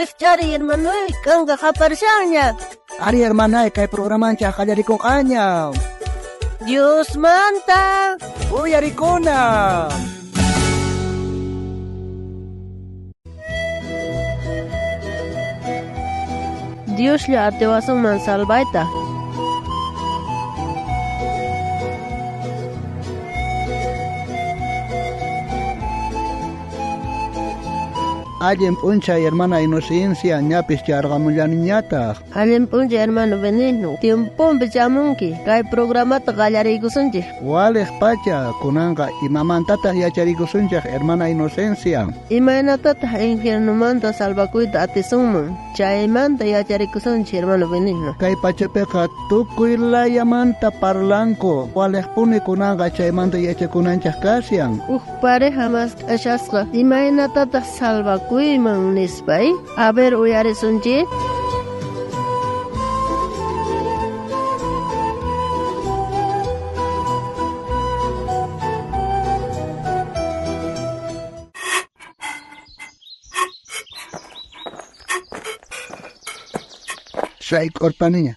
Rijch'ariy hermanoy, kanka qaparishanña. Ari hermanay, kay programanchej qallarikonqaña. Diosmanta Uyarikuna. Dioslla atiwasunman salvayta. Allin p'unchay hermana Inocencia ñapis charqamullaniñataq. Allin p'unchay hermano Benigno. Tiemponpi chamunki. Kay programata qallariykusunchik. Waliq pacha kunanqa imamantataq yacharikusunchik hermana Inocencia. Imaynatataq infiernomanta salvakuyta atisunman. Chaymanta yacharikusunchik hermano Benigno. Kay pachapiqa tukuy layamanta parlanku. Waliqpuni kunanqa chaymanta yachakunanchik kashan. Uj pareja mask'ashasqa imaynatataq salvakuyman nispay. A ver uyarisunchik. Sayk'urpaniña.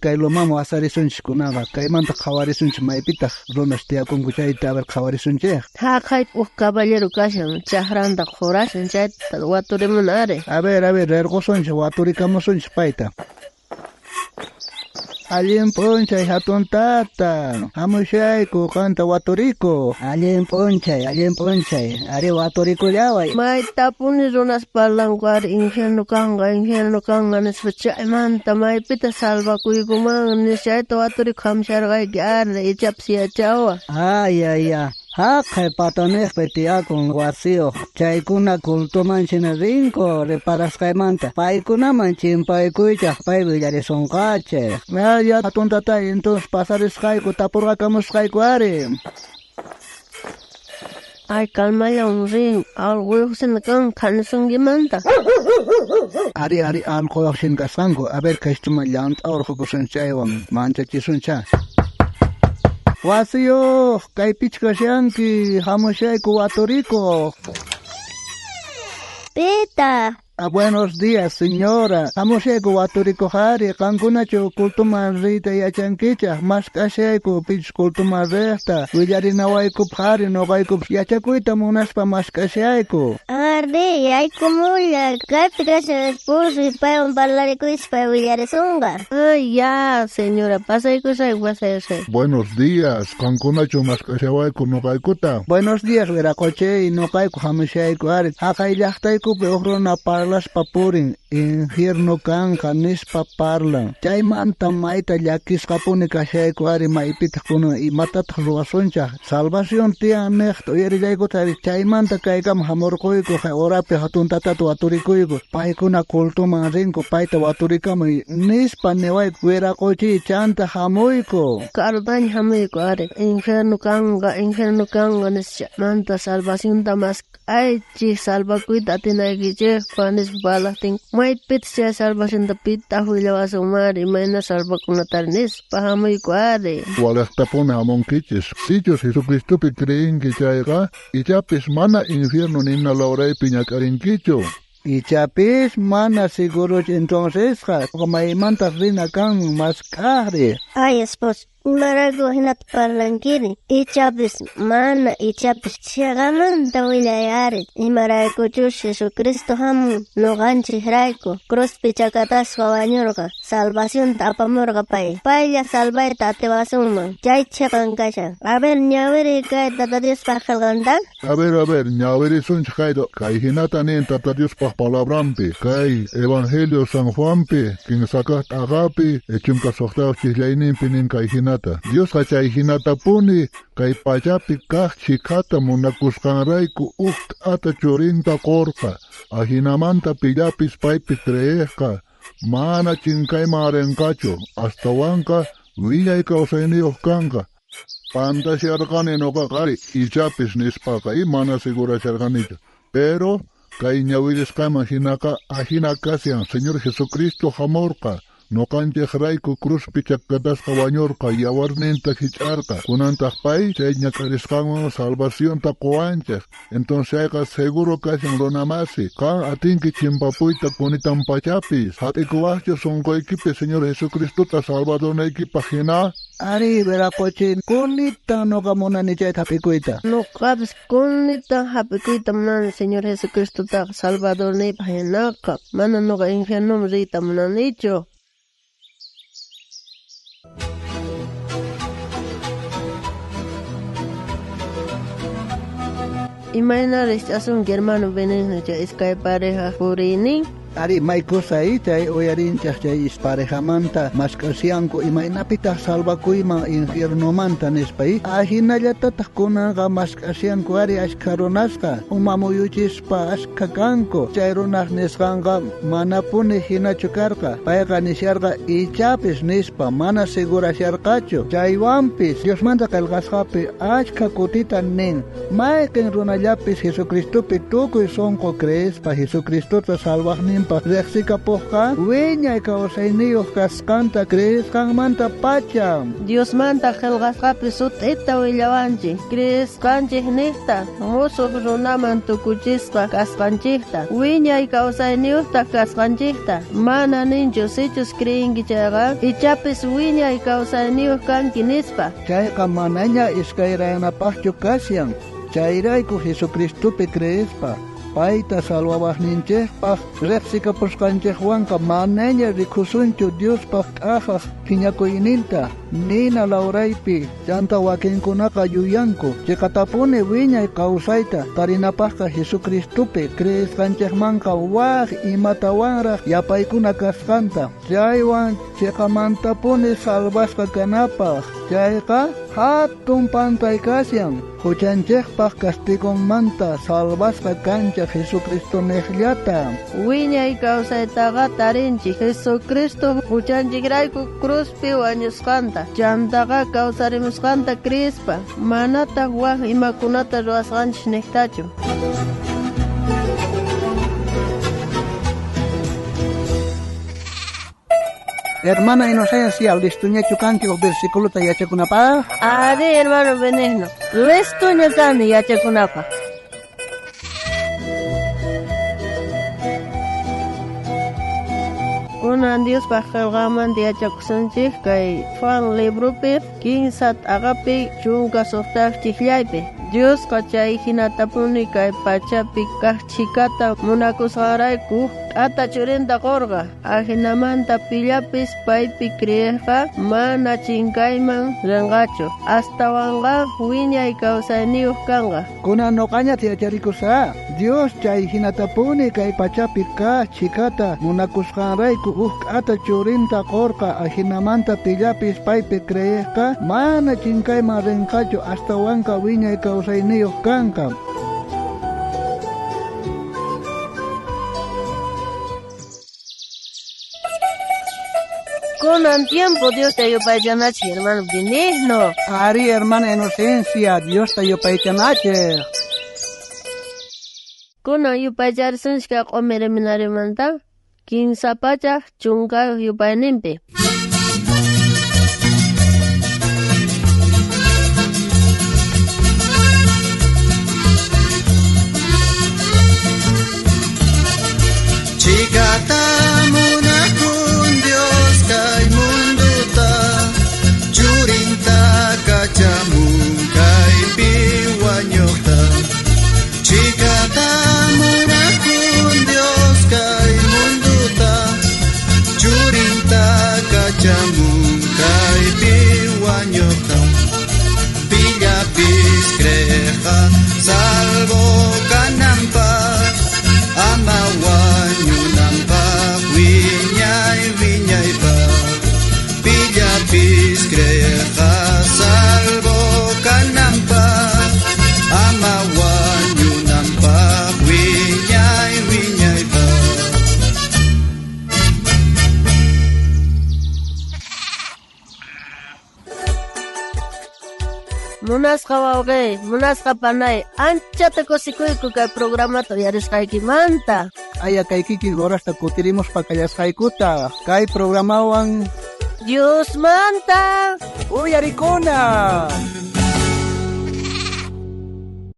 Kay lumaman wasarisunchik kunaqa kaymanta qhawarisunchik maypitaq runas tiyakunku chayta a ver qhawarisunchik. Haqhay uj caballero kashan chajranta qhurashan chayta waturimuna ari. A ver, rirqusunchik waturikamusunchik payta. Allin p'unchay hatun tata, hamushayku qanta waturiku. Allin p'unchay, ari waturikullaway. Maytapuni runas parlanku ari infierno kanqa nispa chaymanta maypita salvakuykuman nispa chayta waturikuq hamusharqayki ari ichapis yachawa. Ay, ay, ay. Haqhay pataniqpi tiyakun wasiyuq chaykuna cultuman china rinku reparasqaymanta paykunaman chimpaykuychaq pay willarisunqachik. Ya hatun tatay, entonces pasarisqayku tapurqakamusqayku ari. Ay, calmallawan rin, allquyuqsina kan qhanisunkimanta. Ari allquyuqsina kasqanku. A ver kaystuman llant'a urqukusun chaywan manchachisuncha. Wasiyuq, kaypichu kashanki, hamushayku waturikuq. Pita. Buenos días, señora. Hamushayku waturikuq ari, qankunachu cultuman riyta yachankichaq, mask'ashayku pichus cultuman riqta, willarinawaykup ari noqaykup yachakuyta munaspa mask'ashayku. Ari, yaykumulla, kaypi kashan esposo y paywan parlarikuychis pay willarisunqa. Ay, ya, señora, pasaykusayku, pasaykusayku. Buenos días, qankunachu mask'ashawayku noqaykuta. Buenos días, wiraqochay, noqayku hamushayku ari. Haqay llaqtaykupi uj runa parlaspa purin, infierno kanqa nispa parlan. Chaymanta mayta llakisqapuni kashayku ari maypitaq kunan imatataq ruwasunchaq. Salvación tiyan niqta uyarillaykuta ari chaymanta kaykama hamurquyku horapi hatun tatata waturikuyku. Paykuna cultuman rinku payta waturikamuy nispa niwayku wiraqochiy chanta hamuyku. Karutaña hamuyku ari infierno kanqa nispa chaymanta salvacionta mask'aychik salvakuyta atinaykichikpaq nispa parlaqtin maypitaq chay salvacionta pitaq willawasunmari imayna salvakunatari nispa hamuyku ari. Waliqtapuni hamunkichis. Sichus Jesucristopi creenki chayqa ichapis mana infierno nina lawraypi ñak'arinkichu. Ichapis mana seguruchu entoncesqa maymantaq rina kanman mask'aqri. Ay, esposo, imarayku hinata parlankiri. Ichapis mana ichapis chiqamanta willay ari. Imaraykuchus Jesucristo hamun noqanchikrayku cruzpi chakatasqa wañurqa salvacionta apamurqa pay. Paylla salvayta atiwasunman. Chay chiqan kashan. A ver, ñawiri kay Tata Diospaq qillqanta. A ver, ñawirisunchik kayta. Kay hinata nin Tata Diospaq palabranpi. Kay Evangelio San Juanpi, kinsakaq t'aqapi, 16 chiqllayninpi nin kay hinata. Diosqa chay hinatapuni kay pachapi kaq chhikata munakusqanrayku uj t'ata churinta qurqa. Ajinamanta pillapis paypi creejqa mana chinkayman arinqachu, astawanqa wiñay kawsayniyuq kanqa. Pantasharqani noqaqa ari ichapis nispaqa y mana segurasharqanichu. Pero kay ñawirisqayman hinaqa ajina kashan Señor Jesucristo hamurqa. Noqanchejrayku cruzpi chakatasqa wañurqa, yawarninta jich'arqa. Kunantaq pay chay ñak'arisqanwan salvacionta qowanchej. Entonces chayqa seguro kashan runamasi. Qan atinki chimpapuyta kunitan pachapis. Hap'ikuwaqchu sonqoykipi Señor Jesucristota salvadornaykipaq hina? Ari, Viracochi, kunita noqa munani chayta hap'ikuyta. Noqapis kunita hap'ikuyta munani Señor Jesucristotaqa salvadorniypaq hinaqa. Mana noqa infiernoman riyta munanichu. Imayna rikch'asunki hermano Benigno chay iskay pareja puriynin? Ari, may kusay chay uyarinchaj chay parejamanta mask'asyanku imaynapitaq salvakuyman infiernomanta nispa. Ajinallatataq kunanqa mask'asyanku ari ashkha runasqa uma muyuchispa ashkha kanku. Chay runaq nisqanqa manapuni hinachu karqa. Payqa nisharqa ichapis nispa mana segurasharqachu. Chaywanpis Diosmanta qillqasqapi ashkha kutita nin mayqin runallapis Jesucristopi tukuy sunqu creespa Jesucristota salvaqninpaq riqsikapuqqa wiñay kawsayniyuq kasqanta creesqanmanta pacha. Diosmanta qillqasqapi sut'ita willawanchik creesqanchik niqta musuq runaman tukuchisqa kasqanchikta wiñay kawsayniyuqtaq kasqanchikta. Mana ninchu sichus creenki chayqa ichapis wiñay kawsayniyuq kanki nispa. Chayqa manaña iskayrayanapaqchu kashan. Chayrayku Jesucristopi creespa payta salvawaqninchikpaq riqsikapusqanchikwanqa manaña rikusunchu Diospaq k'ajaq phiñakuyninta nina lawraypi. Chanta wakinkunaqa yuyanku chiqatapuni wiñay kawsayta tarinapaqqa Jesucristopi creesqanchikmanqa waj imatawanraq yapaykuna kasqanta. Chaywan chiqamantapuni salvasqa kanapaq. Chayqa hatun pantay kashan. Huchanchikpaq castigonmanta salvasqa kancha Jesucristo niqllata. Wiñay kawsaytaqa tarinchik Jesucristo huchanchikrayku cruzpi wañusqanta chantaqa kawsarimusqanta creespa manataq waj imakunata ruwasqanchik niqtachu. Hermana Inocencia, listuñachu kanki uj versículota yachakunapaq? Ari, hermano Benigno, listuña kani yachakunapaq. Kunan Diospaq qillqanmanta yachakusunchik kay Juan libropi 15 t'aqapi 16 chiqllaypi. Diosqa chay hinatapuni kay pachapi kaq chhikata munakusqanrayku k'ata churinta qurqa. Ajinamanta pillapis paypi creeqqa mana chinkayman rinqachu. Astawanqa wiñay kawsayniyuq kanqa. Kunan noqañata yacharikusqa. Dios chay hinatapuni kay pachapi kaq chhikata munakusqanrayku uj k'ata churinta qurqa. Ajinamanta pillapis paypi creeqqa mana chinkayman rinqachu astawanqa wiñay kawsayniyuq kanqa. Kunan tiempo Diosta yupaychanachik, hermano Benigno. Ari, hermana Inocencia, Diosta yupaychanachik. Kunan yupaycharisunchik kay q'umir seminarimanta 310 yupayninpi. Chikata munakun Dios kay munduta churinta kachamun kaypi wañuqta. Chikata munakun Dios kay munduta churinta kachamun kaypi wañuqta. Pillapis creeqa salvo kananpaq ama wañunanpaq wiñay wiñaypaq. Pillapis creeqa salvo kananpaq ama wañunanpaq wiñay wiñaypaq. Munay Munasqa wawqey, munasqa panay, anchata kusikuyku kay programata uyarisqaykimanta. Aya kay kikin horasta kutirimuspa kallasqaykuta kay programawan Diosmanta uyarikuna.